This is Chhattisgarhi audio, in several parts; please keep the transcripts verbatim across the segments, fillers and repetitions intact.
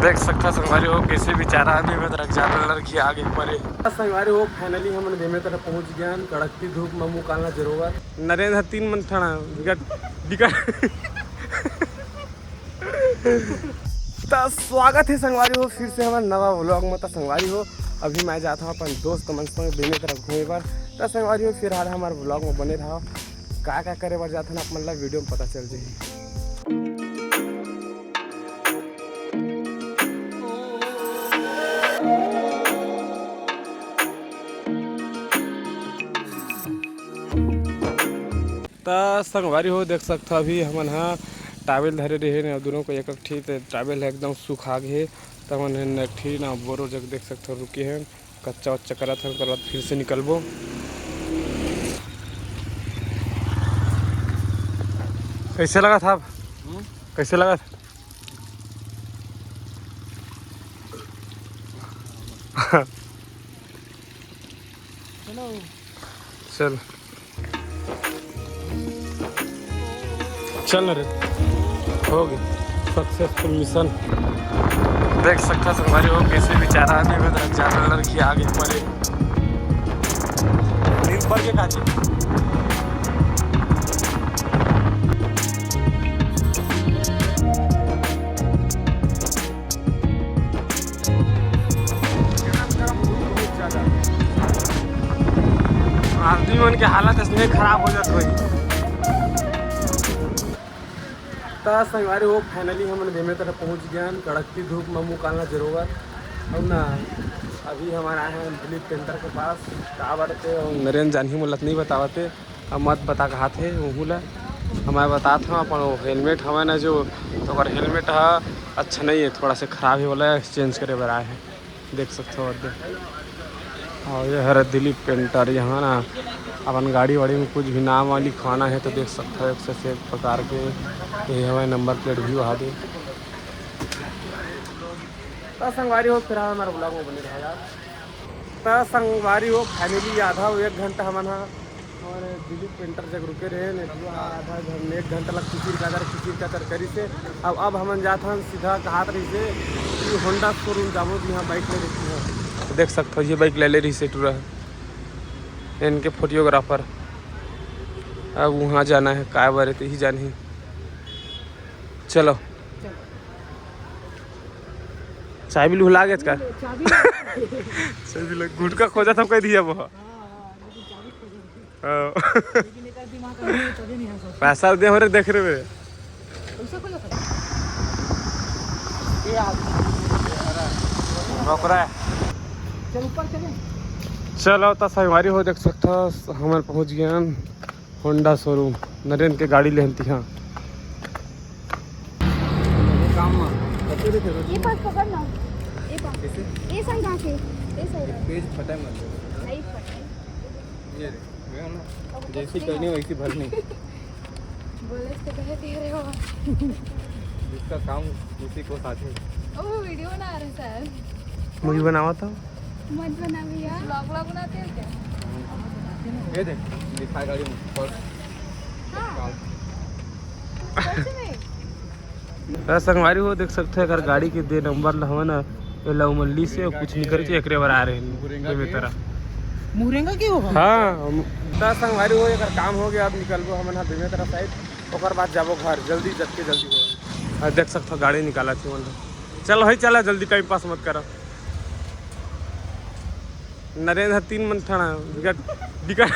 देख सकथा संगवारी हो, कइसे बेचारा आदमी में तरफ जाबे लड़की आगे परे। संगवारी हो, finally हमन बेमेतरा पहुंच गयन। कड़कती धूप में मुंह कालना जरूरत। नरेंद्र तीन मन ठड़ा बिकट, बिकट। त स्वागत हे संगवारी हो फिर से हमर नवा vlog में। त संगवारी हो, अभी मैं जात हूँ अपन दोस्त मन संग बेमेतरा घूमे बर। त संगवारी हो, फिलहाल हमर vlog में बने रहो। का का करे बर जात हन, आप मन ला video में पता चल जाही। त संगवारी हो, देख सकथव, अभी हमन ह towel धरे रहे न, दोनों को एक एक ठी। त towel ह एकदम सुखा गे हे। त हमन ह एक ठी ना बोरो जग, देख सकथव, रुके हन, कच्चा वच्चा करत हन, ओकर बाद फिर से निकलबो। कइसे लगत हे अब? हम्म? कइसे लगत हे? चल। चल ना रे, हो गया successful mission। देख सकथा संगवारी हो, कइसे बेचारा आदमी में तरफ जाबे लड़की आगे परे। नींद पड़ के काची। आदमी मन के हालत इसने खराब हो जात होही। त संगवारी हो, finally हमन बेमेतरा पहुंच गयन। कड़कती धूप में मुंह कालना जरूरत। अउ ना, अभी हमन आए हन दिलीप पेंटर के पास। का बात हे, अउ नरेंद्र जानही मोला त नहीं बतावत हे। अब मत बता कहात हे उहू ला। अब मैं बतात हूँ, अपन वो helmet हवय ना जो, तो ओकर helmet ह अच्छा नहीं है, थोड़ा से खराब ही वाला है, change करे बर आए हैं। देख सकथव ओदे। और ये हरे दिलीप पेंटर, यहाँ ना अपन गाड़ी वाड़ी में कुछ भी नाम वाम लिखवाना है तो देख सकथव, एक से एक प्रकार के ये हवय, number plate भी वहाँ दे। त संगवारी हो, फिर हमारे vlog में बने रहो यार। त संगवारी हो, finally आधा एक घंटा हमन हा और दिलीप पेंटर जग रुके रहे, नेटुआ आधा घं-, एक घंटा लग किचिर कादर, किचिर कादर करी से। अब, अब हमन जात हन सीधा, कहात रही से कि Honda showroom जाबो, जी हाँ, bike ले रही है। देख सकथव, ये bike ले ले रही से टूरा, इनके photographer। अब वहाँ जाना है, काय बारे ते ही जानही। चलो। चाबी लुहला गेच का? चाबी लुहला। चाबी लुहला। गुटखा खोजत हव कह दिया वो। हाँ, हाँ, लेकिन चाबी खोजत हव। हाँ। लेकिन एकर दिमाग अभी तभी नहीं आ सकता। पैसा दे हो रे, देख रहे बे। पैसा खोजत हव। ये आ। रोक रहा है। चल ऊपर चले। चलो, त संगवारी हो, देख सकथव, हमन पहुँच गए हन। Honda showroom, नरेंद्र के गाड़ी लेहन तिहा। ये काम में, कते देखे रोज? ये पास पकड़ ना। ये पास। कैसे? ये side आके, ये side। पेज फटा मत। नहीं फटा। ये रे, मैं ना, अब जैसी कुछ नहीं करनी हो। वैसी भरनी। बोले तो कह दे रहे हो। जिसका काम उसी को साथ ही। ओ, video बना रहे सर। Movie बनावा तो। मत बना भैया। Vlog, vlog बनाते हो क्या? ये देख, दिखाए गाड़ी में, first। हाँ। सच में? त संगवारी हो, देख सकथव, एकर गाड़ी के दे number ल हवय ना, एला उमन ली से कुछ निकल के एकरे बर आ रहे हैं, मुरेंगा ये के? तरह। मुरेंगा के होगा? हाँ, हम त संगवारी हो, एकर काम हो गया, अब निकलबो हमन हा बेमेतरा side, ओकर बाद जाबो घर, जल्दी, जतके जल्दी हो। आ, देख सकथव, गाड़ी निकालत हे मन। चल भाई, चला जल्दी, time pass मत करा। नरेंद्र तीन मन ठड़ा, बिकट, बिकट।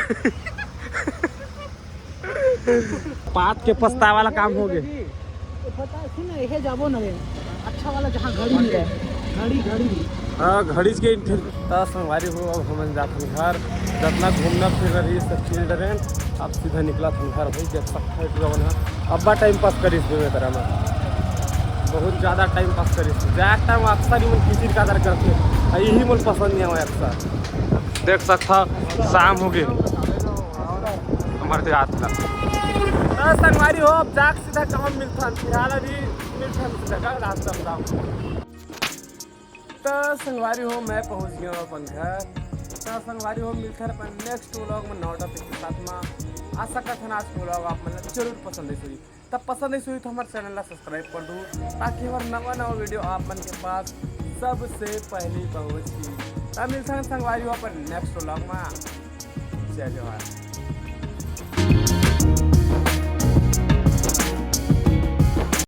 पात के पछतावा वाला काम हो गे। पता, सुन ना, इहे जाबो नरेंद्र, अच्छा वाला जहाँ घड़ी मिले, घड़ी, घड़ी। हाँ, घड़ी के इंटर-, त संगवारी हो, अब हमन जाथन घर। जतना घूमना फिरना रही सब चीज डरेन, अब सीधा निकला थन घर। भाई देख सकथव टूरा मन ह अब्बा time pass करिस बेमेतरा में, बहुत ज्यादा time pass करिस। जाए time अक्सर ही मन किचिर कादर करथे, आ यही मन पसंद नहीं आवे अक्सर। देख सकथव शाम हो गे हमर देहात ला। त संगवारी हो, अब जाके सीधा काम मिलथन, फिलहाल अभी मिलथन सीधा का रास्ता बताओ। त संगवारी हो, मैं पहुंच गया हूँ अपन घर। त संगवारी हो, मिलथन अपन next vlog में नवा topic के साथ में। आशा करथन आज के vlog आप मन ला जरूर पसंद आइस होही। तब पसंद आइस होही तो हमर चैनल ला सब्सक्राइब कर दू, ताकि हमर नवा नवा वीडियो आप मन के पास सबसे पहली पहुँचही। तब मिलथन संगवारी हो अपन नेक्स्ट व्लॉग मा। जय जोहार।